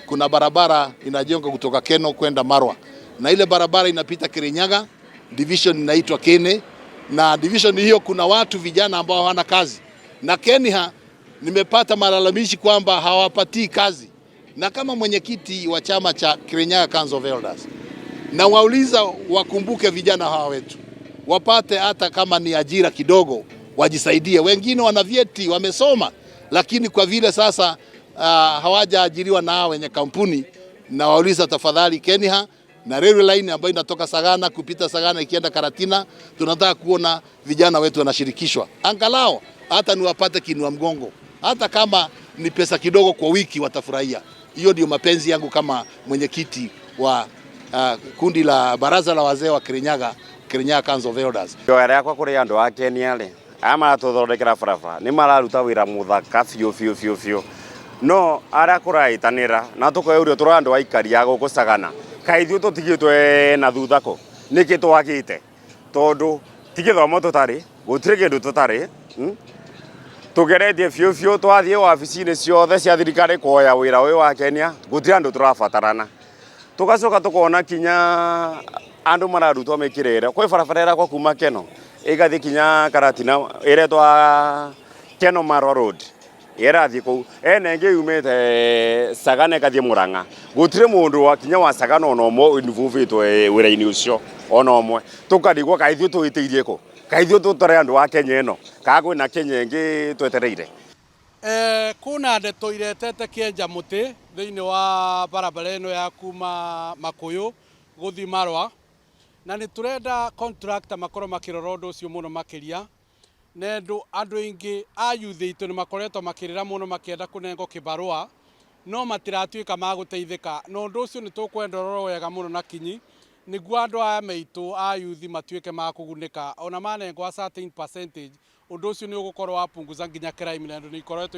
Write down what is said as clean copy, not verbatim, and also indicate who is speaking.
Speaker 1: Kuna barabara inajengwa kutoka Keno kwenda Marwa, na ile barabara inapita Kirinyaga, division inaitwa Kene, na division hiyo kuna watu vijana ambao hawana kazi, na Kenya nimepata malalamishi kwamba hawapatii kazi, na kama mwenyekiti wa chama cha Kirinyaga Council of Elders na wauliza wakumbuke vijana hawa wetu wapate hata kama ni ajira kidogo, wajisaidie. Wengine wana vyeti wamesoma, lakini kwa vile sasa hawajaajiriwa na hao wenye kampuni, na wauliza tafadhali, Kenya na railway line ambayo inatoka Sagana kupita Sagana ikienda Karatina, tunataka kuona vijana wetu wanashirikishwa angalau hata ni wapate kinua mgongo, hata kama ni pesa kidogo kwa wiki, watafurahia. Hiyo ndio mapenzi yangu kama mwenyekiti wa kundi la baraza la wazee wa Kirinyaga, Kirinyaga Council of Elders.
Speaker 2: Ihoya rĩakwa kũrĩ andũ a Kenya rĩ, aya maratũthondekera barabara nĩ mararuta wĩra mũthaka biũ biũ biũ biũ, no arĩa kũrahĩtanĩra na tũkeyũria tũrĩ andũ aikari a gũkũ Sagana, kaĩ ithuĩ tũtigĩtwe na thutha kũ? Nĩkĩ twagĩte? Tondũ ti gĩthomo tũtarĩ, gũtirĩ kĩndũ tũtarĩ, Tũgeretie biũ biũ, twathiĩ wabici-inĩ ciothe cia thirikari kuoya wĩra ũyũ wa Kenya, gũtirĩ andũ tũrabatarana. Tũgacoka tũkona kinya andũ mararutwo mĩkĩrĩre kwĩ barabara ĩrakwo kuma Keno ĩgathiĩ kinya Karatina, ĩretwa Keno Marwa Road, ĩrathiĩ kũu. Ena ĩngĩ yumĩte Sagana ĩgathiĩ Murang'a. Gũtirĩ mũndũ wa kinya wa Sagana ona ũmwe involvĩtwo wĩra-inĩ ũcio ona ũmwe. Tũkarigwo kaĩ ithuĩ tũhĩtĩirie kũ? Kaĩ ithuĩ tũtarĩ andũ a Kenya ĩno? Kana kwĩna Kenya ĩngĩ twetereire?
Speaker 3: Kuna ndeto iretete kĩenja mũtĩ thĩinĩ wa barabara ĩno ya kuma Makuyu gũthiĩ Marwa, na nĩ tũrenda contractor makorwo makĩrora ũndũ ũcio mũno makĩria, na andũ aingĩ a youth aitũ nĩ makoretwo makĩrĩra mũno makĩenda kũnengwo kĩbarũa, no matiratuĩka ma gũteithĩka, na ũndũ ũcio nĩ tũkwenda ũrorwo wega mũno na kinyi, nĩguo andũ aya meitũ a youth matuĩke ma kũgunĩka ona manengwo a certain percentage. Ũndũ ũcio nĩ ũgũkorwo wapunguza nginya crime, na andũ nĩ ikoretwo